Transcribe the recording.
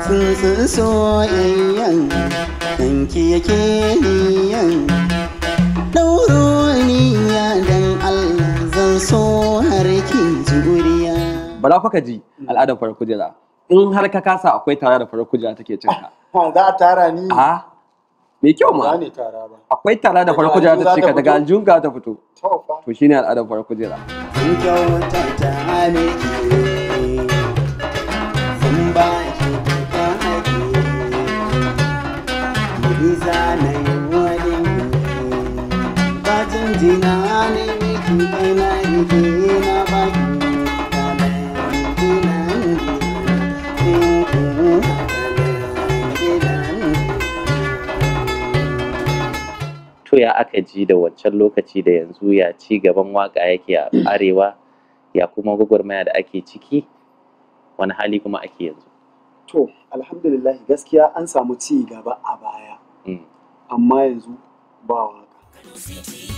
Tsuntsun soyayyan kanki yake niyan ɗauro niyya dan Allah zan so har ki juriya. Bara fa ka ji al'adar farar kujera. In har ka kasa, akwai tara da farar kujera take cin ka. Za a tara ni? A me kyau ma. Ba ne tara ba. Akwai tara da farar kujera ta cika daga aljunka ta fito. To fa. To shine al'adar farar kujera. Zan kyauta ta miki, zan ba ki duka haƙi, ni zana yi wani ba jinjina ne miki kai na rike na baki. To, ya aka ji da wancan lokaci da yanzu? Ya ci gaban waka yake a arewa, ya kuma gwagwarmaya da ake ciki, wani hali kuma ake yanzu? To, alhamdulillah, gaskiya an samu ci gaba a baya, amma yanzu ba waka.